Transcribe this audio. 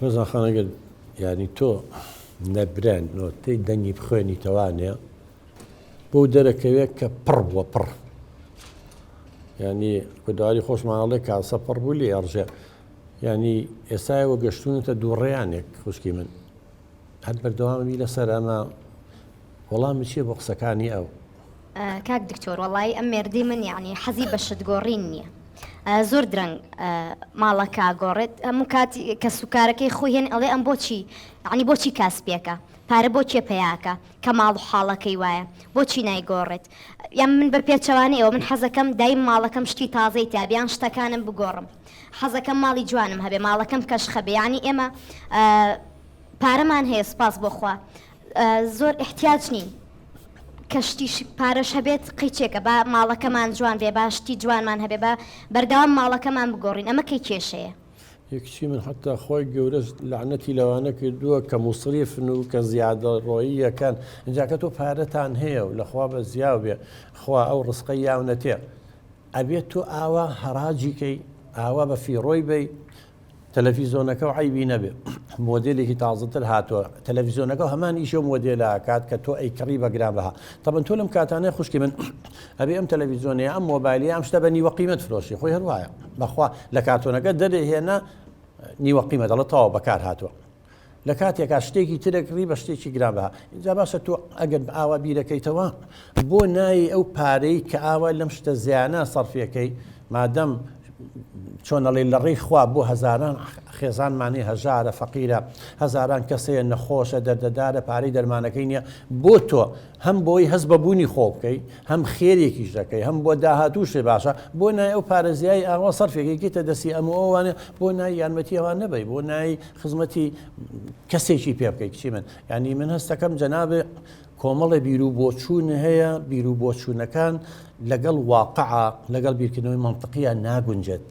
ڕێزان خان ئەگەر یانی تۆ نەبرە نۆتەی دەنگی بخوێنیتەوانێ بۆ دەرەکەوێت کە پڕ بووە پڕ ینی کوردواری خۆشمانەڵێ کاسە پڕ بوو لێ ئەڕژێ ینی ئێستاەوە گەشتونەتە دووڕێیانێک خوشکی من هەر بەردەوامی لەسەر ئەمە وەڵامی چیە بۆ قسەکانی ئەو؟ کاک دکتۆر وەڵایی ئەم مێردەی من یەعنی حەزی بە شت گۆڕین نییە زۆر درەنگ ماڵەکە گۆڕێت هەموو کات کەسوکارەکەی خۆی هێن ئەڵێ ئەم بۆچی یەعنی بۆچی کاسپیەکە پارە بۆ کێ پەیاکە کە ماڵ و حاڵەکەی وایە بۆچی نایگۆڕێت یان من بە پێچەوانەیەوە من حەزەکەم دایم ماڵەکەم شتی تازەی تیا بێ یان شتەکانم بگۆڕم حەزەکەم ماڵی جوانم هەبێ ماڵەکەم کەشخە بێ یەعنی ئێمە پارەمان هەیە سوپاس بۆ خوا زۆر ئیحتیاج نین کە شتیش پارەش هەبێت قیچێکە با ماڵەکەمان جوان بێ با شتی جوانمان هەبێ با بەردەوام ماڵەکەمان بگۆڕین ئەمە کەی کێشەیە؟ ی کچی من حەتا خوای گەورەش لەعنەتی لەوانە کردووە کە موسریفن و کە زیادە ڕۆییەکەن ئینجا کە تۆ پارەتان هەیە و لەخوا بە زیاو بێ خوا ئەو ڕزقەی یاونەتێ ئەبێت تۆ ئاوا هەراجی کەی ئاوا بە فیڕۆی بەی تەلەفیزۆنەکە و عەیبی نەبێ مۆدێلێکی تازەتر هاتووە تەلەفیزۆنەکە و هەمان ئیشە و مۆدێلە ئەکات کە تۆ ئەیکڕی بە گران بەها تەبەن تۆ لەم کاتانەی خوشکی من ئەبێ ئەم تەلەفیزۆنەیە ئەم مۆبایلی ئەم شتە بە نیوە قیمەت فرۆشی خۆی هەر وایە بەخوا لە کارتۆنەکە دەرێ هێنا نیوە قیمەت دەڵێ تەواو بەکار هاتووە لە کاتێکا شتێکی ترە کڕی بە شتێکی گرانبەها ئینجا باشە تۆ ئەگەر ئاوا بیرەکەیتەوە بۆ نایی ئەو پارەی کە ئاوا لەم شتە زیانە سەرفیەکەی مادەم چۆن ئەڵێ لە ڕێی خوا بۆ هەزاران خێزانمانی هەژارە فەقیرە هەزاران کەسەیە نەخۆشە دەردەدارە پارەی دەرمانەکەی نییە بۆ تۆ هەم بۆی هەست بە بوونی خۆ بکەی هەم خێرێکیش دەکەی هەم بۆ داهاتووشێ باشە بۆ نای ئەو پارە زیای ئاوا سەرفێکی کەیتە دەستی ئەم و ئەوانە بۆ نای یارمەتی ئەوان نەبەی بۆ نای خزمەتی کەسێکی پێ بکەی کچی من یعنی من هەستەکەم جەنابێ کۆمەڵێ بیر و بۆچوون هەیە بیر و بۆچوونەکان لەگەڵ واقعە لەگەڵ بیرکردنەوەی مەنتقیە ناگونجێت.